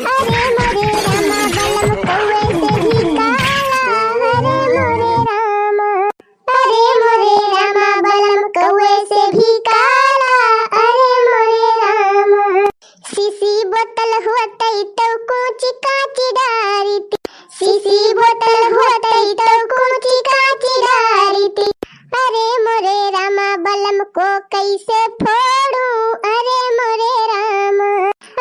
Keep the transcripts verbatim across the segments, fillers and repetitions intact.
अरे मोरे रामा बलम कौवे से भी काला, अरे मोरे रामा। अरे मोरे रामा बलम कौवे से भी काला, अरे मोरे रामा। शीशी बोतल होतई तौ कोची काची डारित, शीशी बोतल होतई तौ कोची काची डारित। अरे मोरे रामा बलम को कैसे फोड़ूं, अरे मोरे रामा।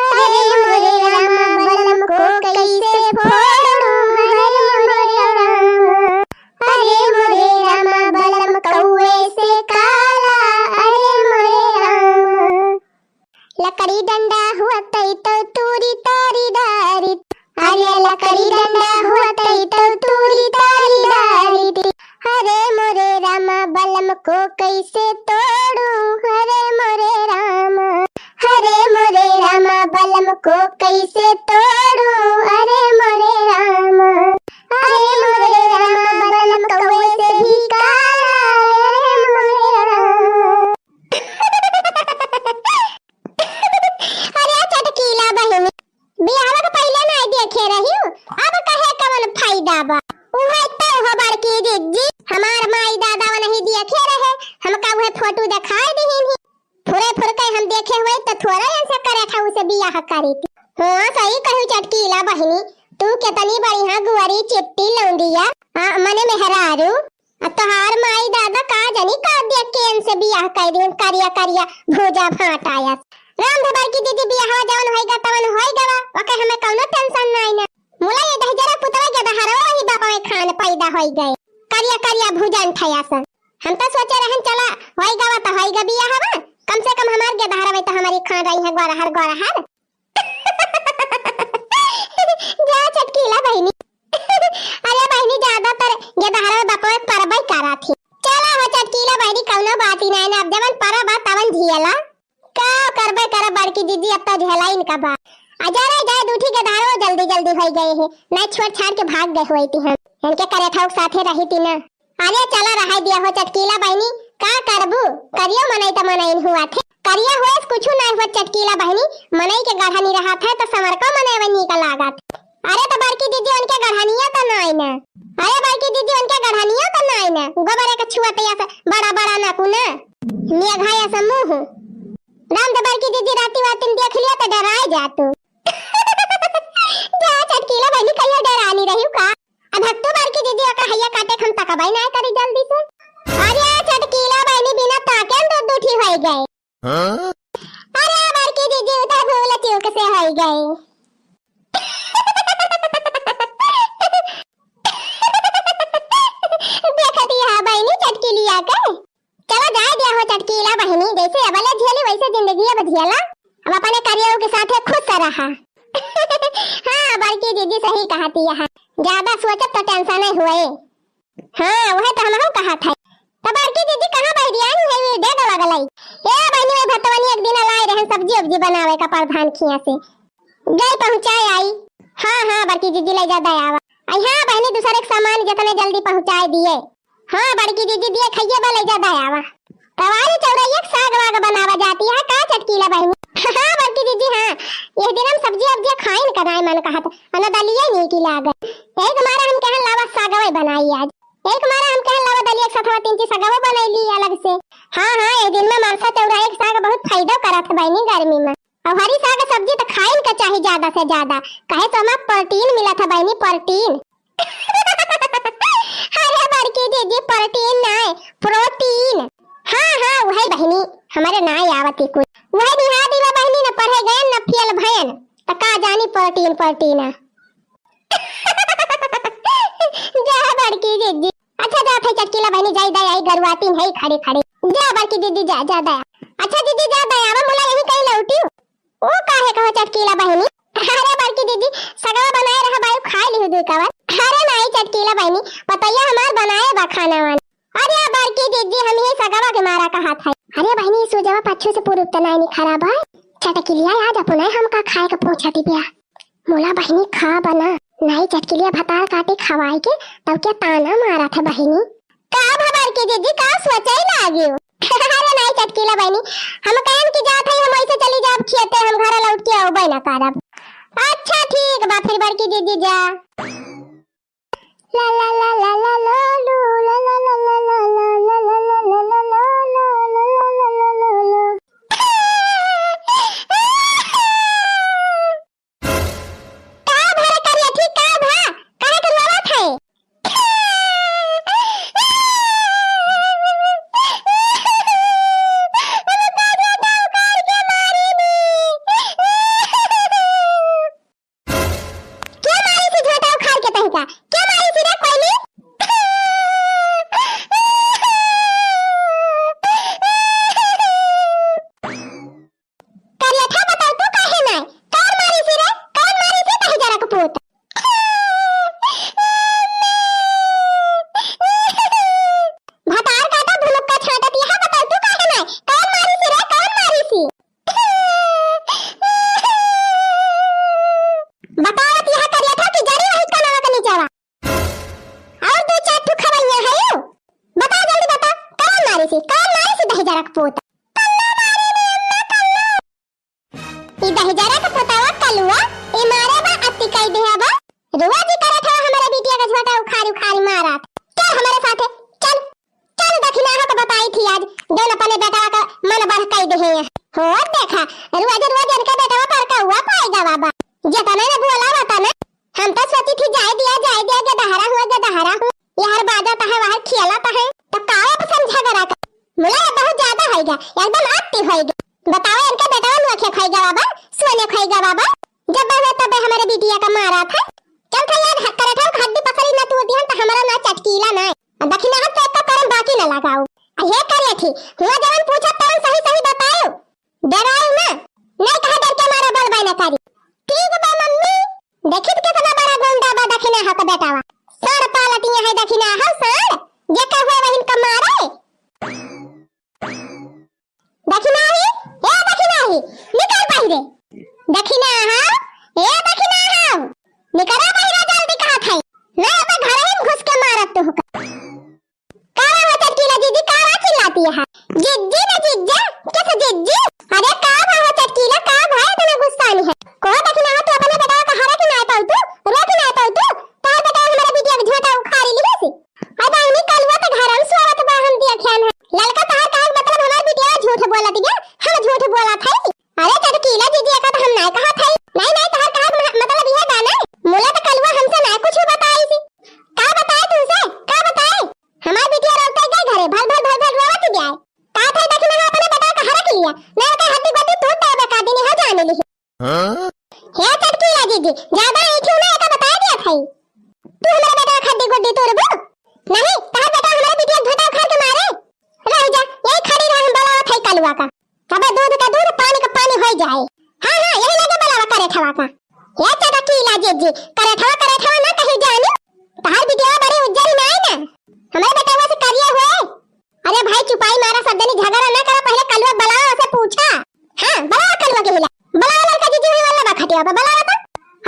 अरे मोरे रामा बलम को कैसे फोड़ूं, अरे मोरे रामा। अरे मोरे रामा बलम कौवे से काला, अरे मोरे रामा। लकड़ी डंडा होतई तौ तूरी तारी डारित, अरे लकड़ी डंडा होतई तौ तूरी तारी डारित। अरे मोरे रामा बलम को कैसे तोड़ूं, अरे मोरे रामा। अरे मोरे रामा बलम को कैसे तोड़ूं, अरे मोरे रामा। अरे मोरे रामा बलम कौवे से भी काला, अरे मोरे रामा। अरे चटकीला बहिनी, बियाहवा के पहिले नाई देखे रहिउ, अब कहे कवन फायदा बा? उहे तो हो बड़की जिज्जी, हमार माई दादा वा नहीं देखे रहे, हमका उहे फोटो देखाई दिहिन ही। फुरे फुरके हम देखे हुए तो थोड़ा ऐसे करे था उसे बियाह करी थी। हाँ सही कहू चटकीला बहिनी, तू कितनी बढ़िया गुअरी चिट्टी लौंडिया, आ, मने मेहरारू। आ तोहार माई दादा का जानी का देख के इनसे बियाह कर दिहन, करिया करिया भूजा भांट आया। राम धबर की दीदी बियाह जवन होई गा तवन होई गवा, ओके हमें कौनो tension नाई ना। मुला ये दहिजरा पुतवा के दहरवा ही बापा में खान पैदा होई गए, करिया करिया भूजा अंठाया सन। हम तो सोचे रहन चला होई गवा तो होई गा बियाह हवा, कम से कम हमार के दहरवा तो हमारी खान रही है गोरहर गोरहर। जा चटकीला बहिनी। अरे बहिनी, ज्यादातर गेदहरवे बपवे परबई करा थी। चला हो चटकीला बहिनी, कौनो बात ही नाई ना, अब जवन परब आ तवन झियला। का करबे करब बड़की दीदी, अब तो झेलाइन का बा। आ जा रे, जाए दूठी गेदहरवे जल्दी जल्दी होई गए है, नाई छोड़ छाड़ के भाग गए होई थी हम। इनके करे था साथे रही थी ना। अरे चला रहाई दिया हो चटकीला बहिनी, का करबू? करियो मनई त मनई हुआ थे। करिया होए से कुछु नाई हुआ चटकीला बहिनी, मनई के गढ़ा नहीं रहा था तो संवरको मनई वही का लागत। अरे तो बड़की दीदी उनके गढ़निया तो नाई ना। अरे बड़की दीदी उनके गढ़निया तो नाई ना। गोबर एक छुआ तैया से बड़ा बड़ा ना कुना। निया घाया से मुंह। राम तो बड़की दीदी राती वातिन देख लिया तो डराए जा तू। जा चटकीला बहिनी कहियो डरानी रही का? अब हत्तू बड़की दीदी ओकर हैया काटे के हम तकबई ना करी जल्दी से। अरे चटकीला बहिनी बिना ताके हम दूध दूठी होई गए। हाँ? अरे बड़की दीदी उधर भूल चूक से होई गए। देखती है बहिनी चटकीलिया के। चला जाए दिया हो चटकीला बहिनी, जैसे अबले झेली वैसे जिंदगी अब झेला। अब अपने करियऊ के साथे खुश रहा। हाँ, बड़की दीदी सही कहती है, ज्यादा सोचत तो tension नहीं हुए। हाँ, वह तो हमहू कहत है। तो बड़की दीदी कहाँ बहिरी आई है, ये दे दवा गलाई। ए बहिनी, वही भतवनी एक दिन लाई रहन सब्जी उब्जी बनावे का प्रधान खिया से। गए पहुँचाए आई। हाँ, हाँ, बड़की दीदी ले जा दयावा। आई हाँ बहिनी, दूसरे के सामान जितने जल्दी पहुँचाए दिए। हाँ, बड़की दीदी दिए खाइए बा, ले जा दयावा। तवारी चौरैया के साग वाग बनावा जाती है का चटकीला बहिनी? हाँ, बड़की दीदी, हाँ। यह दिन हम सब्जी उब्जी खाइन का नाई मन कहत, अन दलिया नहीं की लागत। यही तुम्हारा हम कहन लावा सागवे बनाई आज। यही तुम्हारा हम कहन लावा दलिया के साथ तीन चीज सगवा बनाई ली अलग से। हाँ, हाँ, यह दिन में मनसा चौराहे के साग बहुत फायदा करत है बहिनी गर्मी में। और हरी साग सब्जी तो खाइन का चाही ज्यादा से ज्यादा, कहे तो हमार protein मिलत है बहिनी, protein। अरे बड़की दीदी, protein नाय, protein। हाँ, हाँ, वही बहिनी, हमारे नाय आवत ही कुछ। वही निहा दीवा बहिनी न पढ़े गयन न फेल भयन, त का जानी protein, protein। जा बड़की दीदी। अच्छा, जा थे चटकीला बहिनी, जाई दया आई गरुआती है खड़े खड़े। जा बड़की दीदी, जा, जा दया। अच्छा दीदी, जा दया, अब मुला यही कहीं लौटी। ओ काहे कहो चटकीला बहिनी? अरे बड़की दीदी, सगवा बनाए रहा बायू, खाए लिहु दुई कवर। अरे नाई चटकीला बहिनी, पतैया हमार बनाए बा खाना वाना। अरे बड़की दीदी, हम ही सगवा के मारा कहत है। अरे बहिनी, सुजवा पाछू से पूरुब त नाई निखरा बा। चटकीलिया आज अपने हमका खाए के पूछती बिया। मोला बहिनी खा बना, नाई चटकीलिया भतार काटी खवाए के, तब क्या ताना मारा था बहिनी। का भा बड़की दीदी, का सोचे लागियो? अरे नाई चटकीला बहिनी, हम कहन कि जात है, हम ऐसे चली जाब खेते, हम घर लौट के अउबे ना करब। अच्छा ठीक बा, फिर बड़की दीदी जा। ला ला ला ला ला लो लो, ला ला ला ला ला लो लो, ला ला ला ला लो लो, ला ला ला ला लो लो। का भा रे करिया, ठीक का भा? काहे के रोवत है? के मारी थी झोंटा उखाड़ के तहका? के मारी थी रे कोयली? करियठा बताओ तू काहे नाय? कौन मारी थी रे? कौन मारी थी दहिजरा के पूत? भतार काटा भुलुक्का छाटत यहाँ बताओ तू काहे नाय? कौन मारी थी रे? कौन मारी थी? बतावत यहाँ करियठा कि जरी वही कनवा के नीचेवा। और दो चार ठो खबरिया है यू। बता जल्दी बता, कौन मारी थी? कौन मारी थी दहिजरा के पूत? ई दहिजरा के पुतवा कलुआ, ई मारे बा अति कई देहा बा। रोज ही करत हवा हमरे बिटिया के झोंटा उखारी उखारी मारत। चल हमरे साथे, चल, चल दखिनाहा के बताई थी आज, जौन अपने बेटवा का मन बढ़ कई देहे हैं। हो देखा, रोज रोज इनके बेटवा पर कौआ पाई गवा बा। जेतने न बोला वतने। हम तो सोची थी जाए दिया, जाए दिया, गदहरा हुआ, गदहरा हुआ। यहर बाजत है, वहर खेलत है, तो का अब समझा करा का? मुला ये बहुत ज्यादा होइगा, एकदम अति होइगा। बताओ, इनके बेटवा नोखे खाई गवा बा, सोने खाई गवा बा। जब बा तब हमरे बिटिया का मारा था। चल था यार, ह-, करे था हड्डी पसली ना तू दिहन, तो हमारा ना चटकीला ना। अब दखिनाहा तो एक करम बाकी ना लगाओ। आ ये करे थी, हुआ जवन पूछा तवन सही सही बताओ। डराओ ना, नहीं कहा डर के मारा बोल बाय ना करी। ठीक बा मम्मी, देखित कितना बड़ा गुंडा बा दखिनाहा का बेटावा। सार पालतिया है दखिनाहा, सार, जे का हुआ वहिन का मारे। दखिनाही, ए दखिनाही, निकल बाहिरे। दखिनाहा, ए दखिनाहा, निकला बाहिरे जल्दी कहत है। नहीं अब घर ही घुस के मारत तू का। का बा हो चटकीला जीजी, का बा चिल्लाती है? जिज्जी ना जिज्जा, किस जिज्जी? अरे का बा हो चटकीला, का बा इतना गुस्सा नहीं है? कहो दखिनाहा तू अपने बेटा का हरा कि ना पाऊ तू, रो कि ना पाऊ तू? तार बेटा हमारा बिटिया के झोंटा उखाड़ी ली से। अब आईनी कलुआ तो घर में सोवत बा हम दिया ख्यान है। ललका तहार कहे के मतलब हमार बिटिया झूठ बोलत गया, हम झूठ बोलत है। अरे चटकीला जीजी, एका तो हम नाय कहत हई। नहीं, नहीं, तहार कहत म-, मतलब यह बा ना, मुला तो कलुआ हमसे ना कुछ बताई थी। का बताए तुमसे? का बताए? हमार बिटिया रोते गए घरे, भल, भल, भल, भल रोवत गया है। का था दखिनाहा अपने बेटा का हरक लिया, ना ओकर हड्डी गोटी तोड़ देबे का दिन है जाने ली। हाँ? हे चटकीला जीजी, ज्यादा ऐठू ना, एका बताए दिया था। तू हमारे बेटा का हड्डी गोटी तोड़बू? नहीं, तहार बेटा हमारे बिटिया झोंटा उखाड़ के मारे। रह जा, यही खड़ी रह, हम बोलावत हई कलुआ का। अबे दूध का दूध, पानी का पानी होई जाए। हाँ, हाँ, यही लगे बोलावा करे ठवा का। ये चटकीला जीजी, करे ठवा, करे ठवा ना कहीं जानी। तहार बिटिया बड़ी उज्जर ही ना है ना। हमारे बेटवा से करिए हुए। अरे भाई चुपाई मारा, सब जनी झगड़ा ना करो, पहले कलुआ बोलावा, उसे पूछा। हाँ, बोलावा कलुआ के हिला। बोलावा लड़का जीजी हुई वाला बा खटिया पे, बोलावा तो।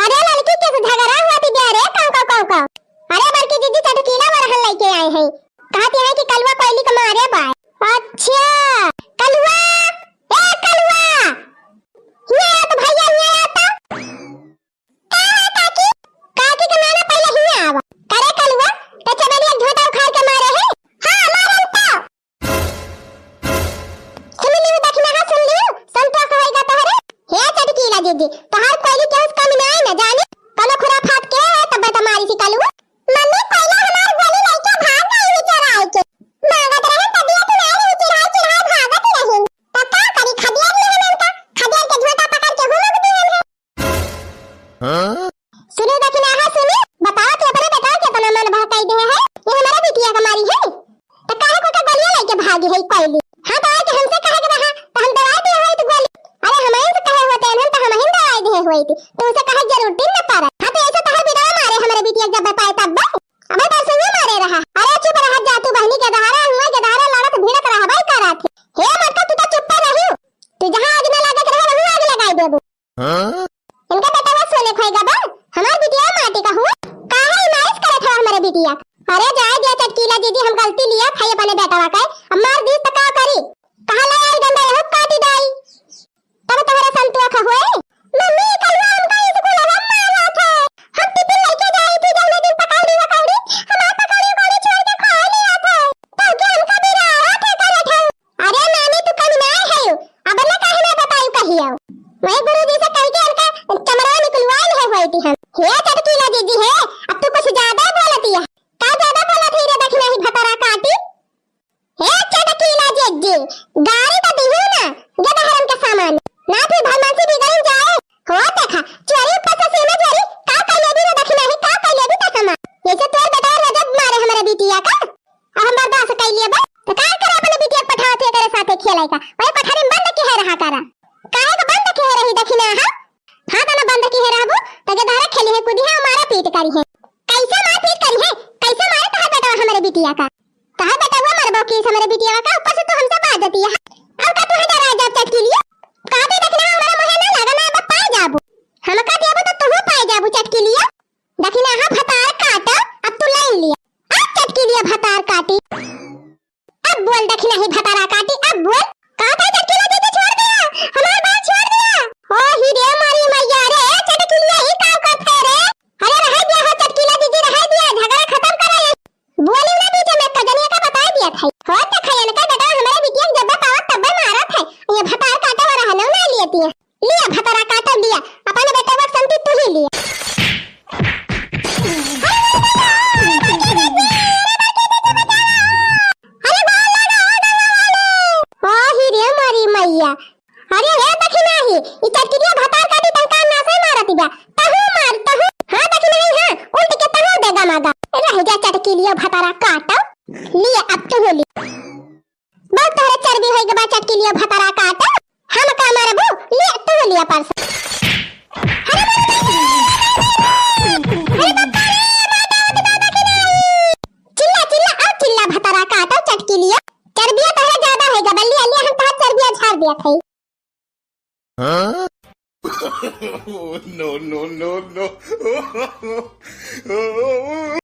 अरे लड़की के से झगड़ा हुआ थी जा रे, काऊ, काऊ, काऊ, काऊ। अरे बड़की जीजी चटकीला बरहन लेके आए हैं। कहती है कि कलुआ कोयली के मारे बाय। अच्छा, कलुआ, ए कलुआ, हियाँ आ तो भैया, हियाँ आ तो। का है काकी? काकी के माना पहले हियाँ आवा। करे कलुआ, तो चमेलिया झोंटा उखाड़ के मारे है। हाँ, मारन तो। सुन लियो दखिनाहा, सुन लियो, संतोष होएगा तोहरे। हे चटकीला जीजी, तोहार कोयली केहू से कम नाय न जानी। कौनो खुराफात के है, तबे तो मारी थी कलुआ। मम्मी, कोयला हमार गोली लेके भाग गई है चुराई के। मांगत रहे तबियत नाय रही, चिढ़ाई चिढ़ाई भागत रही। तो का करी, खदेड़ लिहन हमका, खदेड़ के झोंटा पकड़ के हुलक दिहन है। हाँ? सुनी दखिनाहा, सुनी, बताओ कि अपने बेटा के अपना मन बहकाई दे है, ये हमारा बिटिया का मारी है। तो काहे को के गोलियां लेके भागी है कोयली? हाँ, तो आके हमसे कहे के रहा, तो हम दवाई दिए होइत गोली। अरे, हम इनसे कहे होते हैं, तो हम ही दवाई दिए होइत। तो उसे कहे जरूरत ही न पड़ा। हाँ, तो ऐसे तोहर बिटिया मारे हमारे बिटिया जब बताए तब बे। अबे तो सुनिए मारे रहा। अरे, चुप रहा जा तू, बहनी के दहाड़ा हुआ, के दहाड़ा लड़त भिड़त रहा भाई करा थे। हे मटका, तू तो चुप रही। तू जहाँ आग न लगे के रहे, वहीं आग लगाई देबू। हाँ? इनका बेटवा सोने खाएगा बा? हमार बिटिया माटी का हुआ? काहे इमारत करत हवा हमारे बिटिया? अरे जाए दिया चटकीला जीजी, हम गलती लिया खाई अपने बेटवा का, अब मार दीस तो का करी? कहाँ ले आई डंडा, यहू काटी दाई। तब तोहरा संतुआ का हुए? मम्मी, कलुआ हमका स्कूल दिहा मारा पीट करिहैं। कैसे मार पीट करिहैं? कैसे मारे तोहार बेटवा हमरे बिटिया का? तोहार बेटवा मरबो की हमरे बिटिया का? ऊपर से तू हमसे बात देती है। अब का तुहे डरा जाब चटकिलिया? काटे देखना हमरे मुँहे ना लगा ना, अब पाए जाबू। हमका देबो तो तुहू पाए जाबू चटकिलिया। देखना हा भतार काटा, अब तू लाइन लिया। अब चटकिलिया भतार काटी। अब बोल देखना ही भतारा काटी, अब बोल। का था चटकिलिया दीदी छोड़ दिया, हमार बात छोड़ दिया। ओ ही रे मारी मैया रे, चटकिलिया ही का करत है रे? अरे रहे दिया हो चटकिलिया दीदी, रहे दिया, झगड़ा खतम करा ये। बोली ना बीच में, कजनिया का बताए दिया था। हो तो खयन का बेटा हमारे बिटिया के जब्बे पावत तब्बे मारत है। ये भतार काटे वाला है ना, ना लेती है। लिया भतारा काटे लिया, अपन बेटवा के संती तू ही लिया। अरे गोल लगा हो डरा वाले। ओ ही रे मारी मैया। अरे हे दखिना ही, ई चटकिलिया भतार काटी तंका नासे मारती बा। तहू मार, तहू। हाँ दखिना ही, हाँ, उल्ट के तहू देगा मागा। रह जा चटकिलिया भतारा काटा। लिया अब तू लिया। बहुत तोहरे चर्बी होई गबा चटकिलिया भतारा काटा। हम का मारबू? लिया तू लिया परस। अरे बाप रे, बाप रे, बाप रे, बाप रे, बाप रे। चिल्ला, चिल्ला, और चिल्ला भतारा काटा चटकिलिया। चर्बिया तोहरे ज्यादा होई गबा, लिया, लिया हम तोहर चर्बिया झाड़ दिया था। हाँ? No, no, no, no।